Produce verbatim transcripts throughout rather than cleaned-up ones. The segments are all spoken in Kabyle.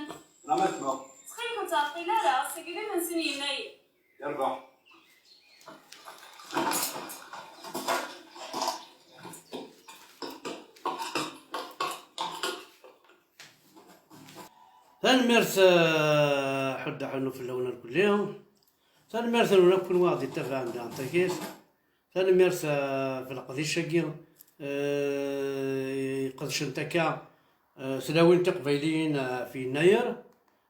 Ttxil-k ur ttɛeṭṭil ara, ass-agi d imensi n Yennayer. Yerbeḥ. Tanemmirt, eh, ḥuddu ḥunnu fell-awen irkelli. Tanemmirt-nwen akk kunwi i ɣ-d-ittabaɛen daɣen takit. Tanemmirt, eh, ɣef leqdic-agi, eh, iqedcen akka, eh, tlawin tiqbayliyin, eh, ɣef Yennayer.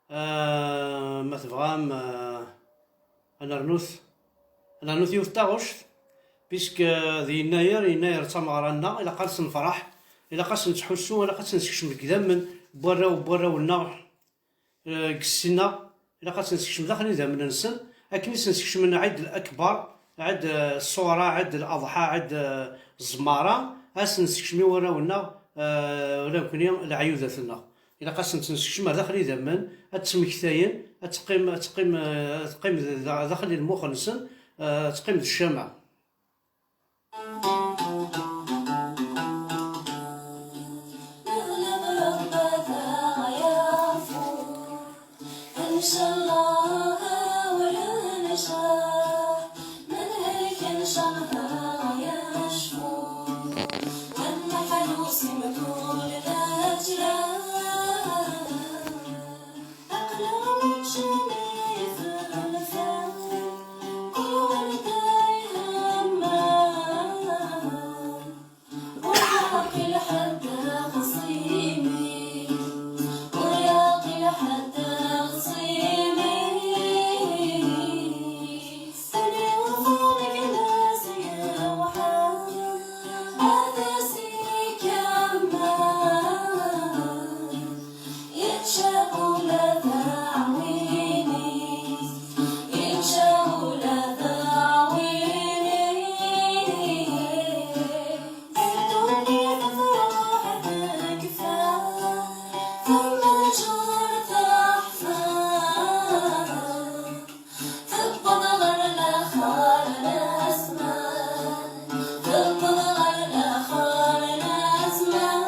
Eh, ma tebɣam, eh, ad nernut, ad nernut yiwet taɣect, puisque, eh, d Yennayer, Yennayer d tameɣra-nneɣ, ilaq ad s-nefreḥ, ilaq ad s-nettḥussu, ilaq ad tt-nessekcem deg idammen n warraw, n warraw-nneɣ, eh, deg ssin-a, ilaq ad tt-nessekcem daxel idammen-nsen, akken i sen-sekcmen Ɛid Lakbar, Ɛid, eh, Ṣṣura, Ɛid Laḍḥa, Ɛid, eh, Ẓmara, ad sen-nessekcem i warraw-nneɣ, eh, ula d nekni, leɛyudat-nneɣ. Ilaq ad sen-nessekcem ar daxel idammen, ad ttmektayen, ad teqqim, ad teqqim, eh, ad teqqim da-, daxel i lmux-nsen, eh, ad teqqim d ccama. Ncallah ur necah, menhek ncallah yecfu, wenḥelu si mkul lejrah. Aql-aɣ nekcem ifelfel, kul wanda ihemma. Ur yeɛqil ḥedd axṣim-is, ur yeɛqil ḥedd axṣim-is. Taniwt ur gma-s yewḥel, ad as-ikemmel. Yečča ula d aɛwin-is, yečča ula d aɛwin-is. Ddunit truḥ tekfa, temmeǧǧer teḥfa. Tewweḍ ɣer laxer n zzman, tewweḍ ɣer laxer n zzman.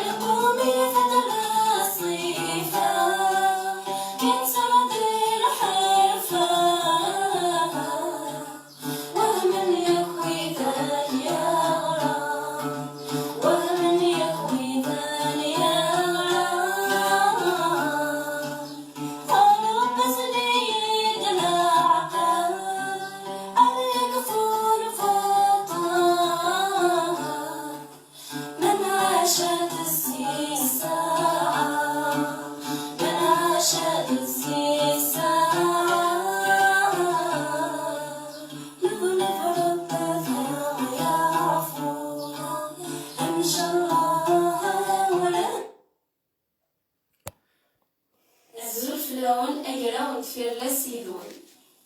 Lqum ifeṭṭer ṣṣifa, yettṛad lḥerfa. Wehmen yakk widen yeɣran, wehmen yakk widen yeɣran. Ṛebbi sel-iyi-d leɛqel, ad yekfu lfaqer. من عاشت الساعة، من عاشت الساعة. نظلم ربك يعفو، إن شاء الله ولا. Azul fell-awen, agraw n tfirellas yid-wen.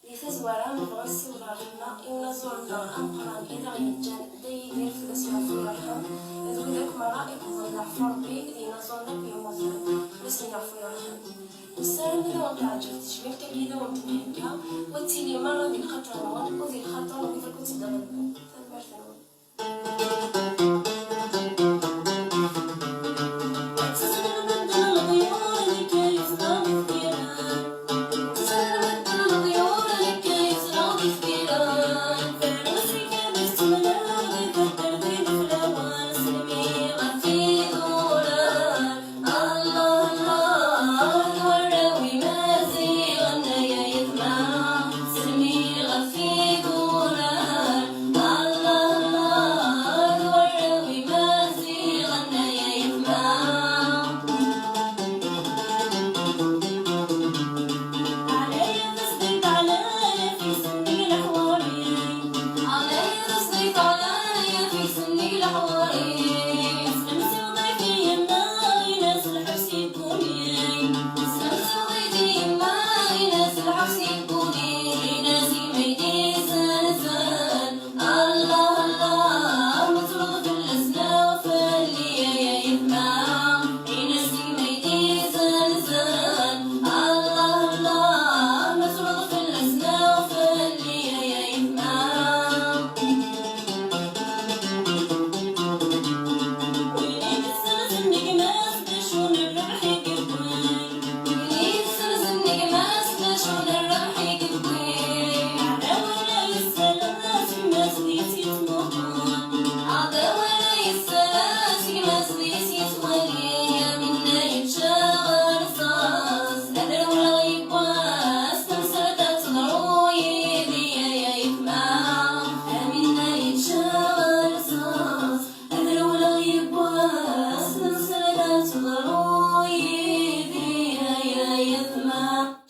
Di tazwara, nebɣa ad nessiweḍ ṛṛeḥma i unaẓur-nneɣ ameqqran i d aɣ-yeǧǧan Dda Yidir, fell-as yeɛfu yerḥem, d wid akk merra i yewwḍen leɛfu Ṛebbi d yinaẓuren akk yemmuten, fell-asen yeɛfu yerḥem. Nessaram ad awen-teɛǧeb tejmilt-agi i d awen-d-nhegga, u ad tili merra di lxaṭer-nwen u di lxaṭer n wid akk i tt-id-iḍelben. Tanemmirt-nwen.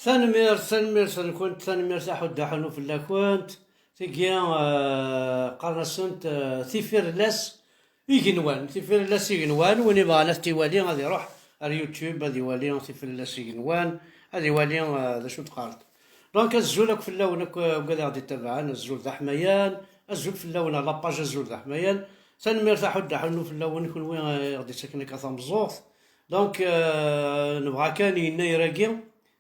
Tanemmirt, tanemmirt-nkent, tanemmirt aḥuddu aḥunnu fell-akent. Tigi, eh, qqaren-asent, eh, tifirellas igenwan, tifirellas igenwan, win ibɣan ad t-iwali ad iruḥ ar YouTube ad iwali tifirellas igenwan, ad iwali, eh, d acu d-qqarent. Donc, azul akk fell-awen akk, eh, wigad i ɣ-d-ittabaɛen, azul d aḥmayan, azul fell-awen, à la page azul d aḥmayan. Tanemmirt aḥuddu aḥunnu fell-awen, kunwi, eh, i ɣ-d-ittaken akka tameẓẓuɣt. Donc, euh, nebɣa kan yennayer-agi,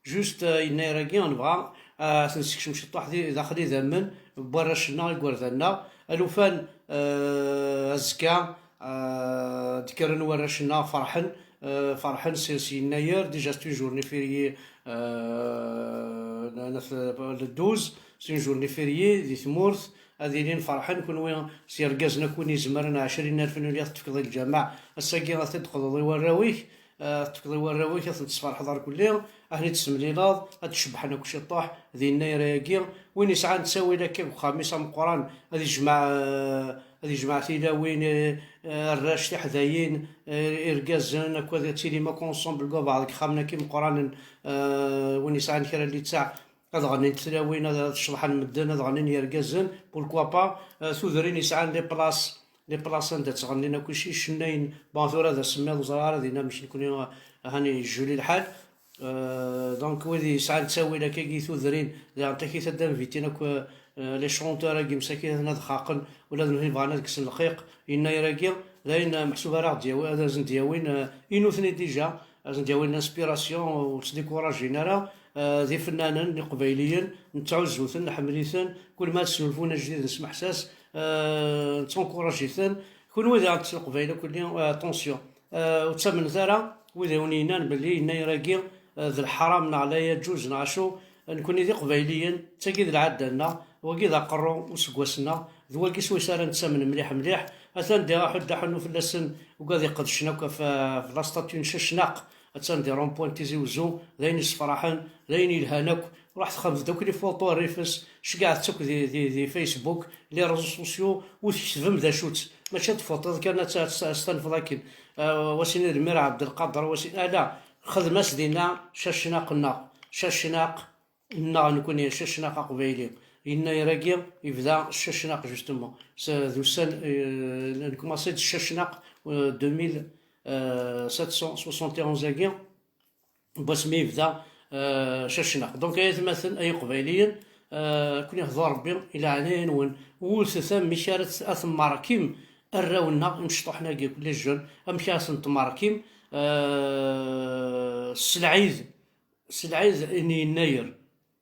juste, euh, yennayer-agi, nebɣa, euh, ad t-nessekcem ciṭṭaḥ di, daxel idammen n warrac-nneɣ, igerdan-nneɣ. Alufan, euh, azekka, euh, d-kkren warrac-nneɣ, ferḥen, euh, ferḥen s, s yennayer, déjà c'est une journée fériée, euh, n-, n-, le douze, c'est une journée fériée di tmurt, ad ilin ferḥen, kunwi s yergazen akk win izemren ɛecrin alef n ulyaṭ tefkeḍ i lǧameɛ, ass-agi ad t-id-teqḍeḍ i warraw-ik, eh, tefkeḍ i warraw-ik, ad ten-tesferḥeḍ ar kulli, ad ten-id-tessemlileḍ, ad d-cebbḥen akk ciṭṭuḥ di yennayer-agi. Win yesɛan ttawil akka deg uxxam-is ameqqran, ad yejmeɛ, eh, ad yejmeɛ tilawin, eh, eh, arrac, tiḥdayin, eh, irgazen, akked ad tilim akk ensemble deg ubeɛḍ deg yixxamen-agi imeqqranen, eh, win yesɛan kra n littaɛ, ad ɣennint tlawin, ad, ad ceḍḥen medden, ad ɣennin yergazen, pourquoi pas, eh, tudrin yesɛan les places, les places anda ttɣennin akk ic-, icennayen. Bon, tura d asemmiḍ, ur ẓriɣ ara dinna amek nekni, eh, hani yejjuli lḥal. Eh, donc, wid yesɛan ttawil akkagi tudrin, diɣen takit ad d-anvitin akk, eh, les chanteurs-agi msakit ad xaqen, ula d nutni bɣan ad kksen lxiq, yennayer-agi, d ayen, eh, meḥsub ara ɣ-d-yawi, ad asen-d-yawin, eh, i nutni déjà, ad asen-d-yawin l'inspiration, ur ttdikurajen ara, eh, d ifennanen iqbayliyen, nettɛuzzu-ten, nḥemmel-iten, kul ma ad snulfun ajdid nesmeḥsas, eh, nettunkuraǧ-iten. Kunwi daɣen s Leqbayel akk-nni, eh, attention. Eh, ur ttamnet ara wid i wen-yennan belli yennayer-agi, eh, d lḥaram neɣ la yaǧuz neɣ acu. Nekkni d Iqbayliyen, d tagi d lɛadda-nneɣ, wagi d aqerru useggas-nneɣ, d wagi swayes ara nettamen mliḥ mliḥ. Atan diɣ aḥuddu aḥunnu fell-asen, ugad iqedcen akk ɣef, ɣef la statue n Cacnaq, attan di rond-point Tizi Wezzu, d ayen yessefraḥen, d ayen yelhan akk. Ruḥ texdem-d akk les photos rrif-s, ceggɛet-tt akk di, di, di Facebook, les réseaux sociaux, u tketbem d acu-tt. Mačči ad tfuṭiḍ kan ad tt-, ad tt-, ad tt-tanfeḍ akken. Ah, wasin d Lmir Ɛebdelqader, wasin, ala, xdem-as dinna Cacnaq-nneɣ, Cacnaq-nneɣ nekkni, Cacnaq aqbayli. Yennayer-agi yebda Cacnaq, justement. S-, d ussan, euh, nkumaṣi-d Cacnaq, euh, deux mille sept cent soixante et onze-agi, n wasmi yebda, euh, Cacnaq. Donc, ay atmaten, ay iqbayliyen, euh, ad ken-ihdu Rebbi, i leɛnaya-nwen, wtet amek ara t-, ad temmarkim arraw-nneɣ imecṭuḥen-agi akk, les jeunes, amek ara ten-temmarkim, euh, s lɛid, s lɛid n yennayer.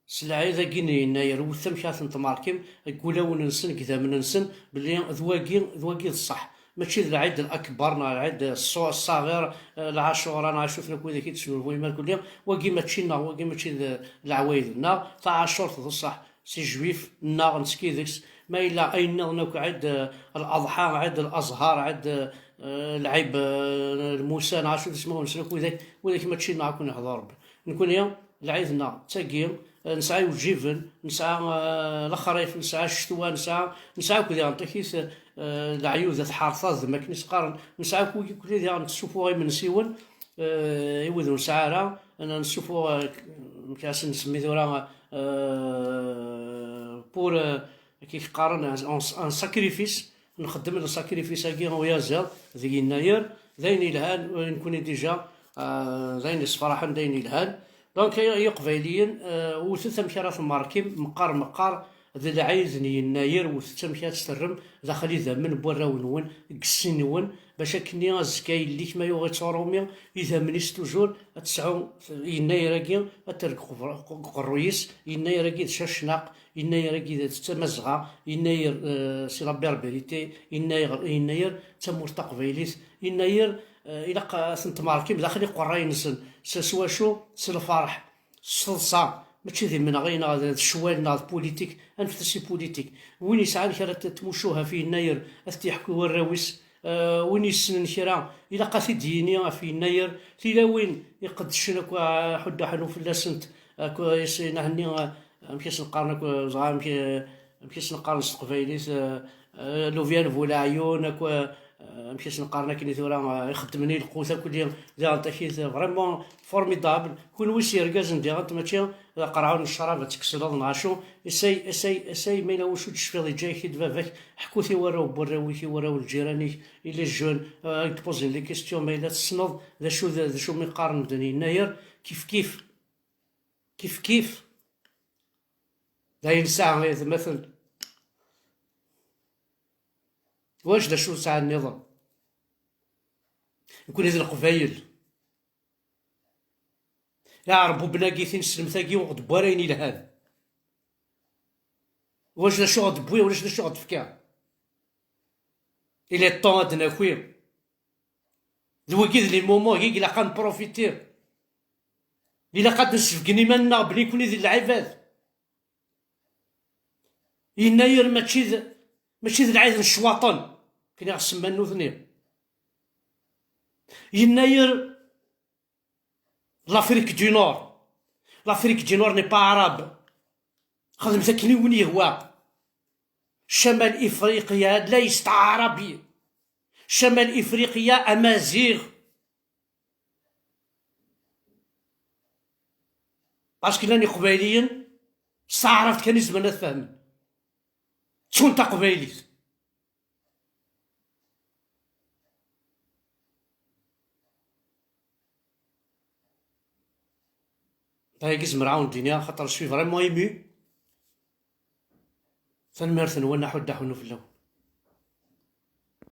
S lɛid-agi n yennayer, wtet amek ara ten-tmarkim deg wulawen-nsen, deg idammen-nsen, belli d wagi, d wagi d ṣṣeḥ. Mačči d lɛid l-akbar neɣ lɛid ṣṣu-, ṣṣaɣir, eh, lɛacura neɣ acu-ten akk widak i d-tesnulfuyem irkelli. Wagi mačči nneɣ, wagi mačči d leɛwayed-nneɣ. Taɛacurt d ṣṣeḥ, si jwif nneɣ, nettekki deg-s. Ma yella ayen nniḍen akk, ɛid, eh, l-aḍḥa, ɛid l-aẓhar, ɛid, eh, lɛib, eh, lmusa neɣ acu d ismawen-nsen akk widak, widak mačči nneɣ, ad ken-ihdu Rebbi. Nekkni lɛid-nneɣ d tagi, eh, nesɛa iwǧiben, nesɛa, eh, lexrif, nesɛa ccetwa, nesɛa, nesɛa akk diɣen takit, eh, leɛyud, at ḥerṣaden, akken i s-qqaren, nesɛa akk wigi kulli diɣen, nessufuɣ imensiwen, eh, i wid ur nesɛi ara, n-, nessufuɣ, eh, amek ara sen-nsemmi tura, eh, pour, eh, akken i k-qqaren, un, un sacrifice, nxeddem le sacrifice-agi uyaziḍ deg yennayer, d ayen yelhan, nekkni déjà, ah, d ayen yessefraḥen, d ayen yelhan. Donc, ay, ay iqbayliyen, ah, wtet amek ara temmarkim, meqqar, meqqar, d lɛid n yennayer, wtet amek ara tt-terrem daxel idammen n warraw-nwen, deg sin-nwen, bac akkenni azekka yelli-k ma yuɣ-itt urumi, idammen-is toujours, ad tesɛu yennayer-agi, ad terr deg uqerru-, deg uqerruy-is, yennayer-agi d Cacnaq, yennayer-agi d Tamazɣa, yennayer, euh, c'est la berbérité, yennayer, yennayer d tamurt taqbaylit, yennayer, euh, ilaq ad ten-tmerkim daxel iqerray-nsen, s, s wacu? S lferḥ, s teḍsa, mačči d imenɣi neɣ d, d ccwal neɣ d politik, anfet-as i politik. Win yesɛan kra n tmucuha ɣef yennayer, ad t-yeḥku i warraw-is, euh, win yessnen kra, ilaq ad t-id-yini ɣef yennayer, tilawin iqeddcen akk, ah, ḥuddu ḥnu fell-asent, akk, ah, is-, inna-henni, ah, amek i sen-qqaren akk, ah, ẓra amek, ah, amek i sen-qqaren s teqbaylit, ah, ah, lubyal bu leɛyun, akk, ah, amek i sen-qqaren akken i tura, eh, ixeddmen i lqut akk di, diɣen takit, eh, vraiment formidable. Kunwi s yergazen diɣen, mačči d aqerɛun n ccrab ad tkesleḍ neɣ acu. Essaye, essaye, essaye, ma yella wacu d-tecfiḍ, yeǧǧa-yak-t-id baba-k, ḥku-t i warraw n warraw-ik, i warraw n lǧiran-ik, i les jeunes, eh, ad k-d-pozen les questions, ma yella tessneḍ d acu d, d acu mi qqaren medden. Yennayer, kif kif, kif kif. D ayen sɛan ay atmaten. Wac d acu sɛan nniḍen? Nekkni d Leqbayel. Iɛerbuben-agi, tineslemt-agi, ur ɣ-d-wwi ara ayen ilhan. Ulac d acu ɣ-d-wwi, ulac d acu ɣ-d-fkiɣ. Il est temps ad d-naki. D wigi d les moments i ilaq ad nprofiti. Ilaq ad d-nsebgen iman-nneɣ belli nekkni d lɛibad. Yennayer mačči d, mačči d lɛid n ccwaṭen, akken i ɣ-semman nutni. Yennayer, l'Afrique du Nord. L'Afrique du Nord n'est pas arabe. Xedmet akken i wen-yehwa. Camal Ifriqya ليست عربي. Camal Ifriqya amaziɣ. Parce que llan Iqbayliyen s taɛrabt kan i zemren ad fehmen. Ttun taqbaylit. Dagi zemreɣ ad wen-d-iniɣ, xaṭer je suis vraiment ému. Tanemmirt-nwen, aḥuddu aḥunnu fell-awen.